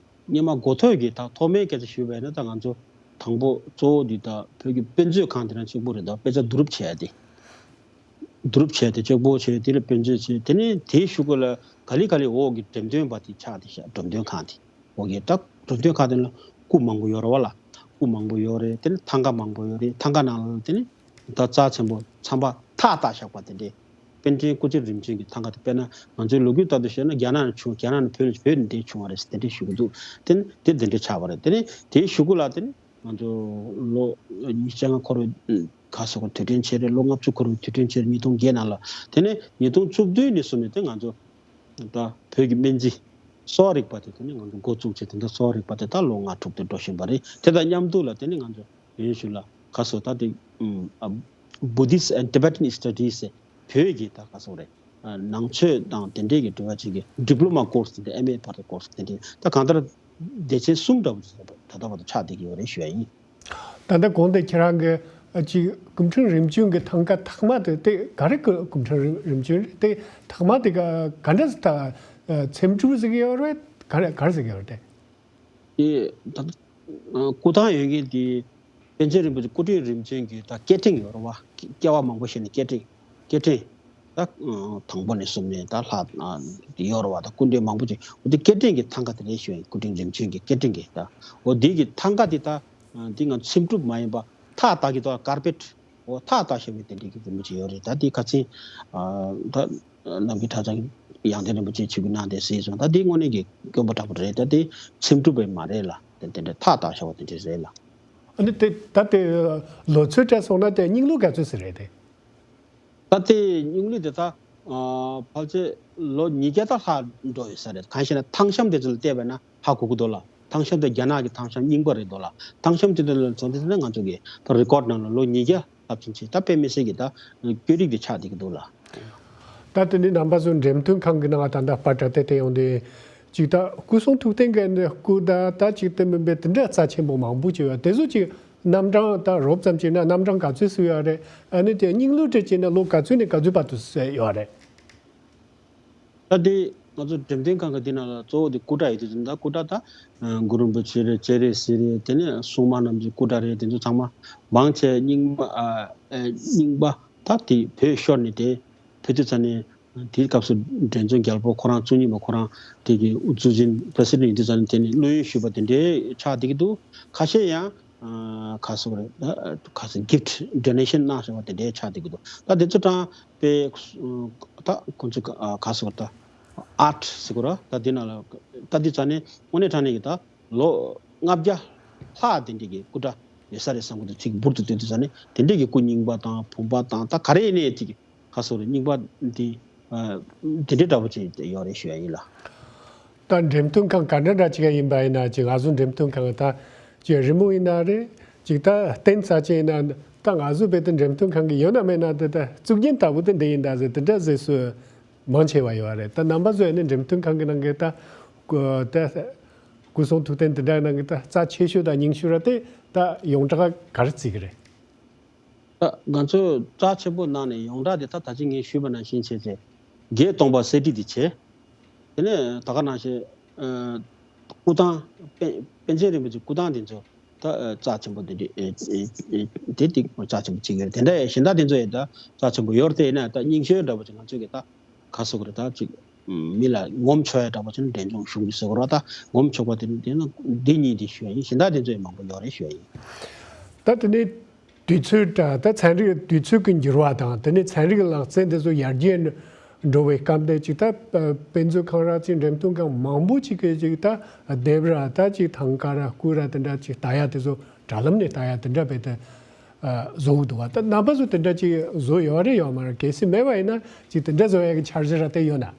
སྔོན་མ་འགོ་ཐོག་གི་ད་ཐོག་མའི་སྐད་ཆ་ཞུས་པ་ཡིན་ན་ད་ང་ཚོ་དང་པོ་གཙོ་བོ་འདི་ད་བོད་ཀྱི་དཔེ་མཛོད་ཁང་དེ་རང་གཅིག་པོ་རེད། ད་དཔེ་ཆ་བསྡུ་རུབ་བྱས་ཏེ། བསྡུ་རུབ་བྱས་ཏེ་གཅིག་པོ་བྱས་དེ་ལ་དཔེ་མཛོད་བྱས་དེ་ནས་དེའི་གཞུག་གུ་ལ་ག་ལེ་ག་ལེ་འོག་གི་འགྲེམས་སྟོན་པ་དེ་ཆགས་ཏེ་ཤག་འགྲེམས་སྟོན་ཁང་དེ། འོ་ཡ་ད་འགྲེམས་སྟོན་ཁང་དེ་ལ་སྐུ་མང་པོ་ཡོད་རེད་བ་ལ། སྐུ་མང་པོ་ཡོད་རེད། དེ་ནས་ཐང་ག་མང་པོ་ཡོད་རེད། ཐང་ག་ནང་ལ་དེ་ནས་ད་རྩ་ཆེན་པོ་ཚན་པ་མཐའ་དག་བཞག་པ་དེ་འདྲས། པཎ་ཆེན་སྐུ་ཆེན་རིམ་བྱོན་གྱི་ཐང་ག་དེ་དཔེར་ན་ང་ཚོའི་ལོ་རྒྱུས་ལྟར་དུ་བཤད་ན་རྒྱ་ནག་ནས་བྱུང་། རྒྱ་ནག་ནས་བོད་ལ་བོད་ནས་འདིར་བྱུང་བ་རེད་ཟེར་དེ་འདྲས་ཞུ་གི་འདུག་དེ་ནི་དེ་དེ་འདྲས་ཆགས་པ་རེད། དེ་ནས་དེའི་གཞུག་གུ་ལ་དེ་ནས་ང་ཚོ་ལོ་ཉི་ཤུ་རྩ་ལྔ་འཁོར་བའི་ག་ཟེར་དགོས་དུས་དྲན་བྱས་རེད། ལོ་ལྔ་བཅུ་འཁོར་བའི་དུས་དྲན་བྱས་རེད། ཉིས་སྟོང་བརྒྱད་ནང་ལ། དེ་ནས་ཉིས་སྟོང་བཅུ་བདུན་ནས་བཟུང་ནས་དེ་ང་ཚོ་ད་བོད་ཀྱི་སྨན་རྩིས་གསོ་བ་རིག་པ་དེ་དེ་ནས་ང་ཚོ་འགོ་བཙུགས་བྱས། དེ་འདྲ་གསོ་བ་རིག་པ་དེ་ད་ལོ་ལྔ་དྲུག་དེ་འགྲོ་བཞིན་པ་རེད། དེ་དང་མཉམ་དུ་ལ་དེ་ནས་ང་ཚོ་ཡོན་ཤུ་ལ་ག་ཟེར་ད་དེ་ཨ་Buddhist and Tibetan Studies ཟེར་བོད་ཀྱི་ད་ག་ཟེར་རེད། ཨ་ནང་ཆོས་དང་དེ་འབྲེལ་གྱི་འབྲེལ་བ་ཅན་གྱི་ཌི་པི་ལོ་མ་ཀོར་སི་དེ་འདྲ། ཨེམ་ཨེ་བར་དུ་ཀོར་སི་དེ་འདྲ། ད་གང་ལྟར་སྡེ་ཚན་གསུམ་འདྲ་པོ་ད་ལྟ་བར་དུ་ཆགས་བསྡད་ཀྱི་ཡོད་རེད་ཞུ་ཡ་ཡིན། ད་ལྟ་གོང་དེ་ཁྱེད་རང་གི་ཨ་ཅིག་སྐུ་ཕྲེང་རིམ་བྱོན་གྱི་ཐང་ག་ཐོག་མ་དེ་དེ་ག་རེ་གི་སྐུ་ཕྲེང་རིམ་རིམ་བྱོན་རེད། དེ་ཐོག་མ་དེ་ག་ག་འདྲ་ད་ཨ་ཚེམ་དྲུབ་ཟེར་གྱི་ཡོད་རེད། ག་རེ་ག་རེ་ཟེར་གྱི་ཡོད་རེད། དེ་ད་ལྟ་སྐུ་ཐང་ཡོད་མཁན་དེ་པཎ་ཆེན་རིན་པོ་ཆེ་སྐུ་ཕྲེང་རིམ་བྱོན་གྱི་ད་སྐད་འཕྲེང་ཡོད་རེད་བ། སྐྱེ་བ་མང་པོ་བཞེས་ནས་སྐད་འཕྲེང་སྐད་འཕྲེང་ད་དང་པོ་ནས་གསུམ་ནས་ད་ལྷག་ཡོད་རེད་བ། ད་སྐུ་ཕྲེང་མང་པོ་ཅིག་འོ་དེ་སྐད་འཕྲེང་གི་ཐང་ག་དེ་རེད་ཞུ་ཡ་ཡིན། སྐུ་ཕྲེང་རིམ་བྱོན་གྱི་སྐད་འཕྲེང་གི་ད་འོ་དེ་གི་ཐང་ག་དེ་ད་འདི་ང་ཚེམ་དྲུབ་མ་ཡིན་པ་མཐའ་དག་གི་ད་ཀར་པེཊ་འོ་མཐའ་དག་བཞག་པའི་དེ་འདྲའི་གི་རི་མོ་ཅིག་ཡོད་རེད། ད་དེ་ཁ་ཚིག་ཨ་ད་ནམ་མཁའི་གྲགས་ཅན་ཡང་སྟེང་རིན་པོ་ཆེ་ཆིབས་བསྒྱུར་གནང་བསྡད་ཟེར་སོང་། ད་དེ་དངོས་གནས་ཀྱི་དཀོན་པོ་དྲག་པོ་རེད། ད་དེ་ཚེམ་དྲུབ་པས་མ་རེད་ལ། དེ་དེ་འདྲ་མཐའ་དག་བཞག་པ་དེ་འདྲ་རེད་ལ། ཨ་ནི་དེ་ད་དེ་ལོ་ཚོད་སྤྲད་སོང་ན་དེ་རྙིང་ལུགས་ག་ཚོད་ཟེར་རེད་དེ། ད་དེ་རྙིང་ལུགས་དེ་ད་ཕལ་ཆེར་ལོ་ཉིས་བརྒྱ་ད་ལྷག་འགྲོ་ཡོད་ས་རེད། གང་ཞེ་ན་ཐང་ཤམ་དེ་ཚོ་ལ་བལྟས་པ་ན་ཧ་གོ་གི་འདུག་ལ། ཐང་ཤམ་དེ་རྒྱ་ནག་གི་ཐང་ཤམ་རྙིང་པ་རེད་འདུག་ལ། ཐང་ཤམ་དེ་ཚོ་ལ་ཚོ་དེ་ཚོ་ན་ང་ཚོ་གི་ད་རི་ཀོཌ་ནང་ལ་ལོ་ཉིས་བརྒྱ་ལྷག་ཕྱིན་ཆད་ད་དཔེ་མི་སྲིད་ཀྱི་ད་བཀོད་རིས་དེ་ཆགས་བསྡད་ཀྱི་འདུག་ལ། ད་དེ་ནི་རྣམ་པ་ཚོ་འགྲེམས་སྟོན་ཁང་གི་ནང་ད་ལྟ་པར་དྲ་དེ་དེ་ཡོང་དུས་ཅིག་ད་སྐུ་སྲུང་ཐུགས་རྟེན་གྱི་ནི་སྐུ་ད་ད་ཅིག་དེ་མིན་པའི་དེ་འདྲ་རྩ་ཆེན་པོ་མང་པོ་ཅིག་ཡོད། དེ་ཚོ་ཅིག་རྣམ་གྲངས་ད་རོབ་ཙམ་ཅིག་ན་རྣམ་གྲངས་ག་ཚོད་སུ་ཡོད་རེད། ཨ་ནི་དེ་རྙིང་ལུགས་དེ་ཅིག་ན་ལོ་ག་ཚོད་ནས་ག་ཚོད་བར་དུ་སུ་ཡོད་རེད། ད་དེ་ང་ཚོ་འགྲེམས་སྟོན་ཁང་གི་དེ་ནང་ལ་གཙོ་བོ་དེ་སྐུ་འདྲ་ཡོད་དུས་ད་སྐུ་འདྲ་ད་གུ་རུ་རིན་པོ་ཆེ་རེད། སྤྱན་རས་གཟིགས་རེད། དེ་ནས་སྲུང་མ་རྣམས་ཀྱི་སྐུ་འདྲ་རེད། དེ་ཚོ་ཚང་མ་མང་ཆེ་རྙིང་པ་ཨ་ཨ་རྙིང་པ་ད་དེ་བོད་ཤོར་ནས་དེ་བོད་དུ་ཚ་ནས་དེའི་སྐབས་སུ་འགྲན་རྩོད་རྒྱལ་པོ་ཁོ་རང་བཅུ་གཉིས་པ་ཁོ་རང་དེ་གི་ཨུ་ཚུགས་ཆེན་པྲེ་སི་ཌེན་ཡིན་དུས་ཙང་ནས་དེ་ནས་བློ་ཡུལ་ཞུས་པ་དེ་འདྲའི་ཆགས་བསྡད་ཀྱི་འདུག་ཁ་ཤས་ཡང་ཁ་སོག་རེད། ཁ་སོག་གིཕ་ཊི་ཌོ་ནེ་ཤན་གནང་ཟེར་བ་དེ་འདྲའི་ཆགས་བསྡད་ཀྱི་འདུག་ད་དེ་ཚོ་དྲངས་པའི་ད་ཁོང་ཚོ་ཁ་སོག་ད་ཨར་ཊི་ཟེར་གོ་ར་ད་དེ་ནང་ལ་ད་དེ་ཙང་ནས་དངོས་གནས་དྲང་གནས་ཀྱི་ད་ལོ་ལྔ་བརྒྱ་ལྷག་དེ་འདྲའི་གི་སྐུ་འདྲ་ཡོད་ས་རེད་བསམ་གི་འདུག་ཅིག་འབུར་དུ་བཏོན་དུས་ཙང་ནས་དེ་འདྲའི་གི་སྐུ་རྙིང་པ་དང་བུམ་པ་དང་ད་ག་རེ་ཡིན་ནའི་ཅིག་ཁ་སོག་རེད། རྙིང་པ་འདི་དེ་འདྲའི་འདྲ་པོ་ཅིག་ཡོད་རེད་ཞུ་ཡ་ཡིན་ལ། ད་འགྲེམས་སྟོན་ཁང་ག་འདྲ་འདྲ་ཅིག་ཡིན་པ་ཡིན་ན་ཅིག་ང་ཚོ་འགྲེམས་སྟོན་ཁང་ད་ཅིག་རི་མོ་ཡིན་ན་རེད། ཅིག་ད་རྟེན་རྩ་ཆེན་ཡིན་ན་ད་ང་ཚོ་བོད་དུ་འགྲེམས་སྟོན་ཁང་གི་ཡོད་ན་མེད་ན་དེ་ད་གཙུག་རྒྱན་ལྟ་བུ་དེ་འདི་ཡིན་ད་ཟེར་དེ་འདྲ་ཟེར་སུ་མང་ཆེ་བ་ཡོད་རེད། ད་རྣམ་པ་ཚོ་ཡིན་ན་འགྲེམས་སྟོན་ཁང་གི་ནང་གི་ད་ད་སྐུ་གསུང་ཐུགས་རྟེན་དེ་འདྲ་ནང་གི་ད་རྩ་ཆེ་ཤོས་དང་རྙིང་ཤོས་ར་དེ་ད་ཡོངས་གྲགས་ག་རེ་བརྩི་གི་རེད། ད་ང་ཚོས་རྩ་ཆེན་པོ་གནང་ནས་ཡོངས་གྲགས་དེ་ད་ད་ཅི་ངས་ཞུས་པ་ནང་བཞིན་བྱས་བྱས་བརྒྱད་སྟོང་པ་གསེར་བྲིས་དེ་བྱས། དེ་ནས་ད་ག་ནང་བཞིན་སྐུ་ཐང་པཎ་པཎ་ཆེན་རིན་པོ་ཆེ་སྐུ་ཐང་དེ་ཚོ་ད་རྩ་ཆེན་པོ་དེ་འདྲ་དེ་དེ་རྩ་ཆེན་པོ་གཅིག་ཡོད་རེད། དེ་འདྲ་གཞན་དག་དེ་ཚོ་ཡང་ད་རྩ་ཆེན་པོ་ཡོད་རེད། དེ་ཡིན་ན་ད་རྙིང་ཤོས་འདྲ་པོ་ཅིག་ང་ཚོས་ཀྱི་ད་ག་སོག་རེད་ད་ཅིག་མི་ལ་ངོམ་ཆོག་ཡ་འདྲ་པོ་ཅིག་འབྲས་ལྗོངས་གཞུང་གི་ཟེར་གོ་ར་ད་ངོམ་ཆོག་པ་དེ་འདི་ནི་འདི་གཉིས་དེ་ཞུ་ཡ་ཡིན། གཞན་དག་དེ་ཚོ་ཡང་མང་པོ་ཡོད་རེད་ཞུ་ཡ་ཡིན། ད་དེ་ནས་དུས་ཚོད་ད་ད་ཚན་རིག་དུས་ཚོད་ཀྱི་འགྱུར་བ་དང་དེ་ནས་ཚན་རིག་ལག་རྩལ་འདི་ཚོ་ཡར་རྒྱས་འགྲོ་བའི་སྐབས་འདི་ཅིག་ད་དཔེ་མཛོད་ཁང་ར་ཅིག་འགྲེམས་སྟོན་ཁང་མང་པོ་ཅིག་གི་ཅིག་ད་ལྡེབས་ར་ད་ཅིག་ཐང་ཀ་ར་སྐུ་ར་དེ་འདྲ་ཅིག་ལྟ་ཡ་དེ་ཚོ་དྲ་ལམ་ནས་ལྟ་ཡ་དེ་འདྲ་བས་ཏེ་བཟོ་གི་འདུག་བ། ད་རྣམ་པ་ཚོ་དེ་འདྲ་ཅིག་བཟོ་ཡོད་རེད་ཡོད་མ་རེད། གལ་སྲིད་མེད་པ་ཡིན་ན་ཅིག་དེ་འདྲ་བཟོ་ཡ་གི་འཆར་གཞི་ར་དེ་ཡོད་ན།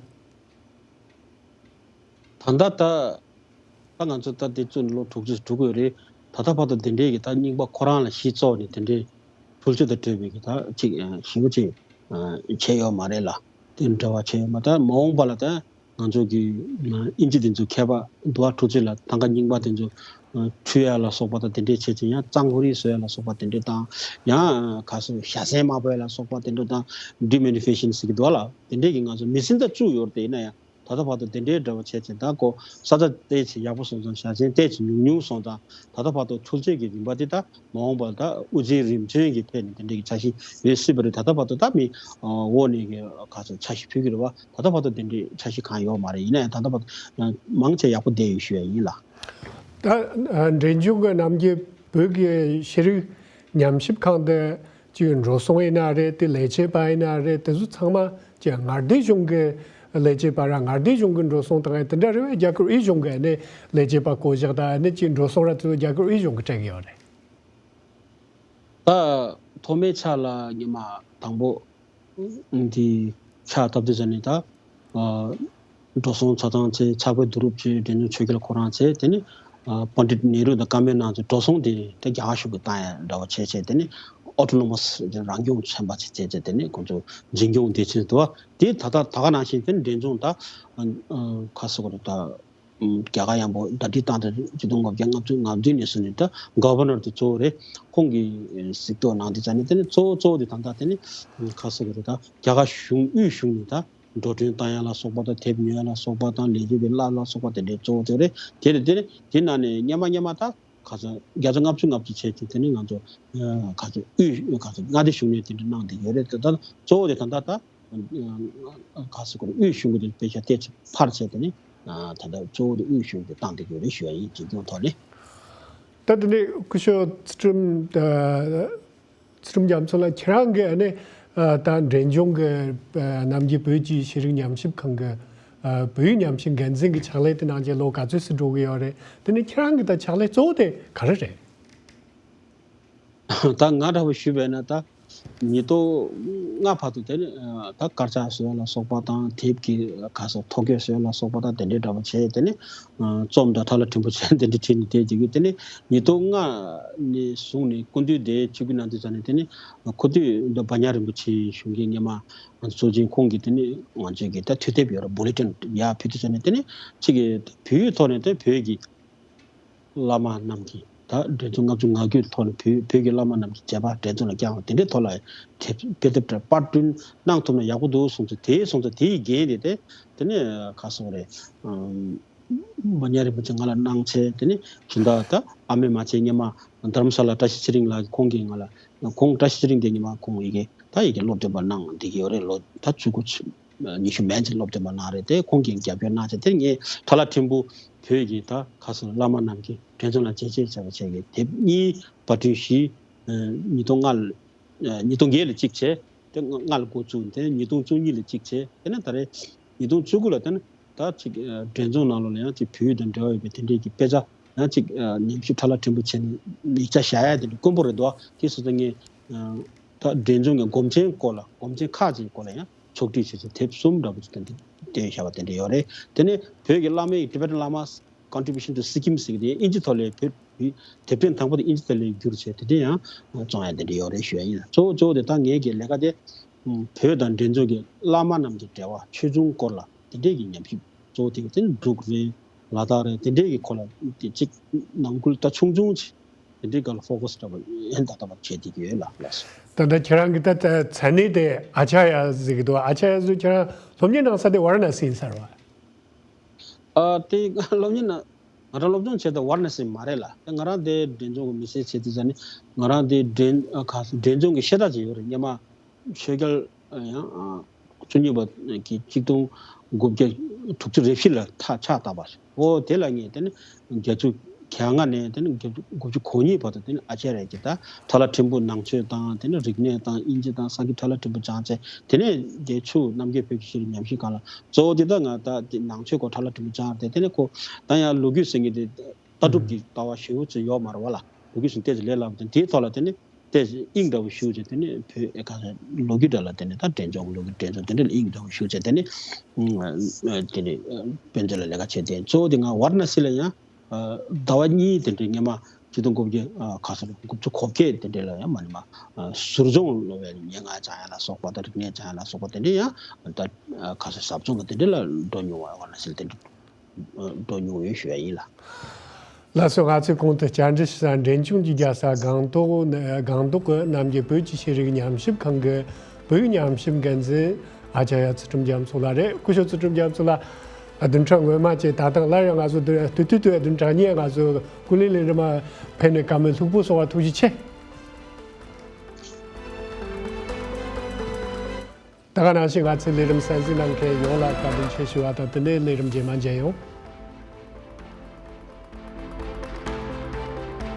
ད་ལྟ་ད་ད་ང་ཚོ་ད་དེ་ཚོ་ལོ་དྲུག་ཅུ་དྲུག་ཡོད་རེད། ད་ལྟ་བར་དུ་དེ་འདྲའི་གི་ད་རྙིང་པ་ཁོ་རང་ལ་གཞི་བཙུགས་ནས་དེ་འདྲའི་འཕྲུལ་ཆས་དང་འབྲེལ་བའི་གི་ད་ཅིག་ཞེ་པོ་ཅིག་བྱས་ཡོད་མ་རེད་ལ། དེ་འདྲ་བ་བྱས་ཡོད་མ། ད་མ་འོངས་པ་ལ་ད་ང་ཚོ་གི་ཨིན་ཇི་དེ་ཚོ་མཁས་པ་འདུག་བ། འཕྲུལ་ཆས་ལ་ཐང་ག་རྙིང་པ་དེ་ཚོ་འཁྲུད་ཡ་ལ་སོགས་པ་དང་དེ་འདྲའི་བྱས་ཅིག་ཡང་གཙང་ཁོ་རེ་བཟོ་ཡ་ལ་སོགས་པ་དེ་འདྲ་དང་ཡང་ག་སོ་ཞ་ཟན་མ་ཕོག་ཡ་ལ་སོགས་པ་དེ་འདྲ་དང་ཌི་མེ་ནི་ཕེ་ཤན་ཟེར་གི་འདུག་བ་ལ། དེ་འདྲའི་གི་ང་ཚོ་མི་སྲིན་ད་བཅུ་ཡོད་རེད། དེ་ཡིན་ན་ཡང་། ད་ལྟ་བར་དུ་དེ་འདྲའི་འདྲ་བ་བྱས་ཙང་ད་ཁོ་ས་ཆ་ཏོག་ཙམ་ཡག་པོ་སོང་ཙང་ཞ་ཆེན་ཏོག་ཙམ་ཉུང་ཉུང་སོང་ཙང་ད་ལྟ་བར་དུ་འཕྲུལ་ཆས་ཀྱི་རིམ་པ་དེ་ད་མ་འོངས་པར་ད་དབུ་ཅན་རིམ་བྱོན་གྱི་ཐད་ནས་དེ་འདྲའི་གི་འཆར་གཞི་ཡོད་སྲིད་པ་རེད། ད་ལྟ་བར་དུ་ད་མི་འོག་ནས་གི་ག་ཚོད་འཆར་གཞི་ཕུལ་གྱི་རེད་བ། ད་ལྟ་བར་དུ་དེ་འདྲའི་འཆར་གཞི་གང་ཡོད་མ་རེད། ཡིན་ན་ཡང་ད་ལྟ་བར་དུ་མང་ཆེ་ཡག་པོ་བསྡད་ཡོད་ཞུ་ཡ་ཡིན་ལ། ད་འབྲས་ལྗོངས་ཀྱི་ནམ་རྒྱུན་བོད་ཀྱི་ཤེས་རིག་ཉམས་ཞིབ་ཁང་དུ་ཅིག་འགྲོ་སོང་ཡིན་ན་རེད། དེ་ལས་བྱེད་པ་ཡིན་ན་རེད། དེ་ཚོ་ཚང་མ་ཅིག་མངའ་སྡེ་གཞུང་གི་ལས་བྱེད་པ་ར་མངའ་སྡེ་གཞུང་གི་འགྲོ་སོང་དང་དེ་འདྲ་རེད་བས། རྒྱ་གར་དབུས་གཞུང་གི་ནས་ལས་བྱེད་པ་བསྐོ་གཞག་དང་ནས་ཅིག་འགྲོ་སོང་ར་དེ་ཚོ་རྒྱ་གར་དབུས་གཞུང་གི་སྤྲད་ཀྱི་ཡོད་རེད། ད་ཐོག་མའི་ཆ་ལ་ཉི་མ་དང་པོ་འདི་ཕྱག་བཏབ་དུས་ཙམ་ནས་ད་འགྲོ་སོང་ཚོགས་གཏམ་ཚེ་ཕྱག་དཔེ་བསྡུ་རུབ་བྱས། འབྲས་ལྗོངས་ཆོས་རྒྱལ་ཁོ་རང་ཚེ་དེ་ནི་པཎ་ཌིཏ་ནེ་རུ་དང་ཀ་མེ་ནང་ཚེ་འགྲོ་སོང་དེ་དེ་རྒྱ་གར་གཞུང་གིས་བཏང་ཡ་འདྲ་བ་བྱས་བྱས། དེ་ནི་ཨོ་ཊོ་ནོ་མ་སི་རང་སྐྱོང་ཚན་པ་ཚེ་བྱས་བྱས། དེ་ནི་ཁོང་ཚོ་འཛིན་སྐྱོང་སྡེ་ཚན་དུ་བ་དེ་ད་ལྟ་ད་ག་ནང་བཞིན་དེ་ནི་འབྲས་ལྗོངས་ད་ཁ་སོ་གོ་རེ་ད། རྒྱ་གར་ཡང་པོ་ཟླ་སྒྲིལ་བཏང་སྟེ་ཆིག་སྟོང་ལྔ་བརྒྱ་ལྔ་བཅུ་ང་བདུན་ནས་བཟུང་ནས་ད་གོ་ཝར་ནར་དེ་གཙོ་བོ་རེད། ཁོང་གིས་གཟིགས་རྟོག་གནང་དུས་ཙམ་ནས་དེ་ནི་གཙོ་བོ་གཙོ་བོ་དེ་ད་ལྟ་དེ་ནི་ཁ་སོ་གི་རེད། ད་རྒྱ་གར་གཞུང་དབུས་གཞུང་ནས་ད་འགྲོ་གྲོན་བཏང་ཡ་ལ་སོགས་པ་དང་དེབ་ཉོ་ཡ་ལ་སོགས་པ་དང་ལས་བྱེད་པའི་གླ་ལ་སོགས་པ་དེ་འདྲའི་གཙོ་བོ་དེ་རེད། དེ་ནས་དེ་ནི་དེ་ནང་ནས་སྔོན་མ་སྔོན་མ་ད་ཁ་སང་བརྒྱ་ཆ་ལྔ་བཅུ་ལྔ་བཅུ་བྱས་ཏེ་དེ་ནི་ང་ཚོ་ཁ་སང་དབུས་ཁ་སང་མངའ་སྡེ་གཞུང་ནས་དེ་འདྲ་གནང་བསྡད་ཡོད་རེད། དེ་ད་གཙོ་བོ་དེ་ད་ལྟ་ད། ག་ཟེར་དགོས་རེད། དབུས་གཞུང་གི་དེ་དཔེ་ཆ་ཏོག་ཙམ་ཕར་བྱས་ཏེ་ནི་ད་ལྟ་གཙོ་བོ་དེ་དབུས་གཞུང་གིས་བཏང་བསྡད་ཡོད་རེད་ཞུ་ཡ་ཡིན། འཛིན་སྐྱོང་ཐོག་ནས། ད་དེ་ནས་སྐུ་ཞབས་ཚུལ་ཁྲིམས་ཚུལ་ཁྲིམས་རྒྱ་མཚོ་ལགས་ཁྱེད་རང་གིས་ཨ་ནི་ད་འབྲས་ལྗོངས་ཀྱི་ནམ་རྒྱུན་བོད་ཀྱི་ཤེས་རིག་ཉམས་ཞིབ་ཁང་གི་བོད་ཡིག་ཉམས་ཞིབ་འགན་འཛིན་གྱི་ཕྱག་ལས་དེ་གནང་རྗེས་ལོ་ག་ཚོད་ཙམ་འགྲོ་གི་ཡོད་རེད། དེ་ནས་ཁྱེད་རང་གི་ད་ཕྱག་ལས་གཙོ་བོ་དེ་ག་རེ་རེད། ད་ང་འདྲ་བོ་ཞུས་པས་ན་ད་ཉིས་སྟོང་ལྔ་བར་དུ་དེ་ནི་ད་དཀར་ཆག་བཟོ་ཡ་ལ་སོགས་པ་དང་དེབ་ཀྱི་ག་ཟེར་ཐོ་བཀོད་བཟོ་ཡ་ལ་སོགས་པ་དང་དེ་འདྲའི་འདྲ་བོ་བྱས། དེ་ནི་རྩོམ་དང་ཁྲ་ལ་ཕྲན་བུ་བྱས་དེ་འདྲ་བྲིས་ནས་བསྡད་ཀྱི་ཡོད། དེ་ནི་ཉིས་སྟོང་ལྔ་ནས་བཟུང་ནས་སྐུ་མདུན་དེ་ཆིབས་བསྒྱུར་གནང་དུས་ཙམ་ནས་དེ་ནི་ཁོ་དུས་འདི་བྷ་ཉ་རིན་པོ་ཆེ་གཞུང་གི་སྔོན་མ་ང་ཚོ་གཙོ་ཆེན་ཁོང་གིས་དེ་ནི་ང་ཚོའི་གི་ད་ཐུགས་དེབ་ཡོད་ར་བུ་ལེ་ཊིན་ཡར་ཕུལ་དུས་ཙམ་ནས་དེ་ནི་གཅིག་གི་བོད་ཡིག་ཐོག་ནས་དེ་བོད་ཀྱི་བླ་མ་རྣམས་ཀྱི་ད་འགྲན་ཚོགས་ལྔ་བཅུ་ང་དགུའི་ཐོག་ནས་བོད་བོད་ཀྱི་བླ་མ་རྣམས་ཀྱི་མཛད་པ་འགྲན་ཚོགས་ལ་བསྐྱངས་པ་དེ་འདྲའི་ཐོག་ལ་དེབ་དཔེ་དེབ་དེ་པར་སྐྲུན་གནང་ཐུབ་ན་ཡག་པོ་འདུག་གསུངས་ཚེ། དེའི་སོང་ཙང་དེའི་འགན་དེ་དེ་དེ་ནས་ག་སོང་རེད། མ་ཉ་རིན་པོ་ཆེ་ང་ལ་གནང་ཚེ་དེ་ནས་གཞན་དག་ད་ཨ་མེ་མ་ཆེ་སྔོན་མ་དྷ་རམ་ས་ལ་བཀྲ་ཤིས་ཚེ་རིང་ལགས་ཁོང་གིས་ང་ལ་ཁོང་བཀྲ་ཤིས་ཚེ་རིང་དེ་སྔོན་མ་ཁོང་ཡི་གེ་ད་ཡི་གེ་སློབ་སྟོན་པ་གནང་བསྡད་ཀྱི་ཡོད་རེད། ལོ་ད་བཅུ་དགུ་ཉི་ཤུ་མན་ཆད་སློབ་སྟོན་པ་གནང་རེད། དེ་ཁོང་གིས་རྒྱབ་སྐྱོར་གནང་བྱས་དེ་ངས་ཁྲ་ལ་ཕྲན་བུ་བོད་ཀྱི་ད་ཁ་སང་བླ་མ་རྣམས་ཀྱི་དྲན་གསོ་ལ་མཇལ་ཆེད་བྱས་པ་བྱས་ཀྱི་དེབ་གཉིས་པར་སྐྲུན་བཞི། ཉིས་སྟོང་ལྔ་ལ་ཉིས་སྟོང་བརྒྱད་ལ་གཅིག་བྱས། དེ་ལྔ་ལ་འགོ་བཙུགས། དེ་ཉིས་སྟོང་བཅུ་གཉིས་ལ་གཅིག་བྱས། དེ་ནས་ད་རེས་ཉིས་སྟོང་བཅུ་དགུ་ལ་དེ་ནས་ད་ཅིག་འགྲན་ཚོགས་ནང་ལོགས་ལ་ཡང་ཅིག་བོད་ཡིག་དང་འབྲེལ་བ་ཡོད་པའི་དེ་འདྲའི་གི་དཔེ་ཆ་ཡང་ཅིག་ཉམས་ཞིབ་ཁྲ་ལ་ཕྲན་བུ་བྱས་ནས་ཡིག་ཆ་བཞག་ཡ་དེ་འདྲ་དཀོན་པོ་རེད་འདུག་དེ་སོང་ཙང་ངས་ད་འགྲན་ཚོགས་ཀྱི་སྒོམ་ཆེན་སྐོར་ལ་སྒོམ་ཆེན་ཁག་ཅིག་སྐོར་ལ་ཡང་ཕྱོགས་སྒྲིག་བྱས་ཚེ་དེབ་གསུམ་འདྲ་པོ་ཅིག་དེ་འདྲ་བསྟན་བཞག་པ་དེ་འདྲ་ཡོད་རེད། དེ་ནས་བོད་ཀྱི་བླ་མའི་Tibetan Lamas Contribution to Sikkim ཟེར་གྱི་དེ་ཡང་ཨིན་ཇི་ཐོག་ལས་བོད་དེབ་ཕྲེང་དང་པོ་དེ་ཨིན་ཇི་ཐོག་ལས་བསྒྱུར་བྱས་དེ་འདྲ་ཡང་བཙོང་ཡ་དེ་འདྲ་ཡོད་རེད་ཞུ་ཡ་ཡིན། གཙོ་བོ་གཙོ་བོ་དེ་ད་ངའི་གི་ལས་ཀ་དེ་བོད་དང་འགྲན་ཚོགས་ཀྱི་བླ་མ་རྣམས་ཀྱི་འབྲེལ་བ་ཆོས་འབྱུང་སྐོར་ལ་དེ་འདྲས་ཀྱི་ཉམས་ཞིབ་གཙོ་བོ་དེ་དེ་ནི་འབྲུག་རེད། ལ་དྭགས་རེད། དེ་འདྲས་ཀྱི་སྐོར་ལ་དེ་གཅིག་ནང་ཁུལ་ད་ཆུང་ཆུང་ཅིག་དེ་འདྲའི་སྒང་ལ་ཕོ་ཀས་འདྲ་པོ་ཡན་ད་ལྟ་བར་བྱེད་བསྡད་ཀྱི་ཡོད་ལ་ལགས་སོ། ད་ལྟ་ཁྱེད་རང་གི་ད་ད་མཚན་གནས་དེ་ཨ་ཅཱརྱ་ཟེར་གི་འདུག་ཨ་ཅཱརྱ་ཟེར་ཁྱེད་རང་སློབ་གཉེར་གནང་ས་དེ་ཝཱ་ར་ཎ་སི་ཡིན་ས་རེད་བ། ཨ་དེ་སློབ་གཉེར་ན་ང་རང་སློབ་སྦྱོང་བྱས་དེ་ཝཱ་ར་ཎ་སི་མ་རེད་ལ། དེ་ང་རང་དེ་འབྲས་ལྗོངས་ཀྱི་མི་སེར་བྱས་དེ་ཟ་ནི་ང་རང་དེ་འབྲས་ཨ་ཁ་འབྲས་ལྗོངས་ཀྱི་ཤེས་རྟགས་ཅིག་ཡོད་རེད། སྔོན་མ་ཆོས་རྒྱལ་ཡང་བཅུ་གཉིས་པ་གི་གཅིག་སྟོང་དགུ་བརྒྱ་དྲུག་ཅུ་རེ་བཞི་ལ་ཐག་ཕྱག་བཏབ་པ་རེད། འོ་དེ་ལ་ངས་དེ་ནི་བརྒྱད་ཅུ་གྱ་ལྔ་ནས་དེ་ནི་བརྒྱད་ཅུ་དགུ་བཅུ་གོ་གཉིས་བར་དུ་དེ་ནི་ཨ་ཅཱརྱ་གི་ད་ཁྲ་ལ་ཕྲན་བུ་ནང་ཆོས་དང་དེ་ནི་རིག་གནས་དང་དབྱིན་ཇི་དང་ས་ཀི་ཁྲ་ལ་ཕྲན་བུ་སྦྱངས་བྱས། དེ་ནས་དེ་ཆུ་རྣམ་རྒྱལ་བོད་ཀྱི་ཤེས་རིག་ཉམས་ཞིབ་སྒང་ལ་གཙོ་བོ་དེ་ད་ང་ད་དེ་ནང་ཆོས་སྐོར་ཁྲ་ལ་ཕྲན་བུ་སྦྱངས་ཏེ། དེ་ནས་ཁོ་ད་ཡང་ལོ་རྒྱུས་ཟེར་མཁན་དེ་ལྟ་གྲུབ་ཀྱི་ལྟ་བ་ཞེ་པོ་ཅིག་ཡོད་མ་རེད་བ་ལ། ལོ་རྒྱུས་ཟེར་ཏོག་ཙམ་ལས་སླ་བ་དེ་དེའི་ཐོག་ལ་དེ་ནས་ཏོག་ཙམ་དབྱིངས་འདྲ་བོ་ཞུགས་བྱས། དེ་ནས་བོད་ཨེ་ཁ་ལོ་རྒྱུས་འདྲ་ལ་དེ་ནས་ད་འབྲས་ལྗོངས་ལོ་རྒྱུས་འབྲས་ལྗོངས་དེ་འདྲ་ལ་དབྱིངས་འདྲ་བོ་ཞུགས་བྱས། དེ་ནས་དེ་ནས་དཔེ་མཛོད་ལ་ལས་ཀ་བྱས་ཏེ་གཙོ་བོ་དེ་ང་ཝཱ་ར་ཎ་སི་ལ་ཡང་ཟླ་བ་གཉིས་དེ་འདྲའི་སྔོན་མ་ཆིག་སྟོང་དགུ་བརྒྱ་ཁ་སང་དགུ་བཅུ་གོ་བརྒྱད་དེ་འདྲའི་ལ་ཡང་མ་ནི་མ་ཟུར་སྦྱོང་ལོ་བའི་སྙན་ངག་སྦྱང་ཡ་ལ་སོགས་པ་དང་རིག་གནས་སྦྱང་ཡ་ལ་སོགས་པ་དེ་འདྲའི་ཡང་ད་ཁ་སང་ཟབ་སྦྱོང་གི་དེ་འདྲའི་ལ་འགྲོ་མྱོང་བ་ཝཱ་ར་ཎ་སི་ལ་དེ་འདྲ་འགྲོ་མྱོང་ཡོད་ཞུ་ཡ་ཡིན་ལ། ལགས་སོ། ང་ཚོས་གོང་དུ་བཅར་འདྲི་ཞུ་ས་འབྲས་ལྗོངས་ཀྱི་རྒྱལ་ས་སྒང་ཏོག་ནས་སྒང་ཏོག་གི་རྣམ་རྒྱལ་བོད་ཀྱི་ཤེས་རིག་ཉམས་ཞིབ་ཁང་གི་བོད་ཡིག་ཉམས་ཞིབ་འགན་འཛིན་ཨ་ཅཱརྱ་ཚུལ་ཁྲིམས་རྒྱ་མཚོ་ལགས་རེད། སྐུ་ཞབས་ཚུལ་ཁྲིམས་རྒྱ་མཚོ་ལགས། བདུན་ཕྲག་སྔོན་མ་བཅས་ད་ཐེངས་སླར་ཡང་ང་ཚོ་བདུན་དུས་དུས་དུས་བདུན་ཕྲག་གཉིས་ང་ཚོ་ཀུན་གླེང་ལས་རིམ་ཕེབས་ནས་བཀའ་མོལ་ལྷུག་པོ་གསུང་བར་ཐུགས་རྗེ་ཆེ། ད་ག་ནང་བཞིན་ང་ཚོའི་ལས་རིམ་གསན་གཟིགས་གནང་མཁན་ཡོངས་ལ་བཀའ་དྲིན་ཆེ་ཞུ་བ་དང་། དེ་ནས་ལས་རིམ་རྗེས་མ་མཇལ་ཡོང་།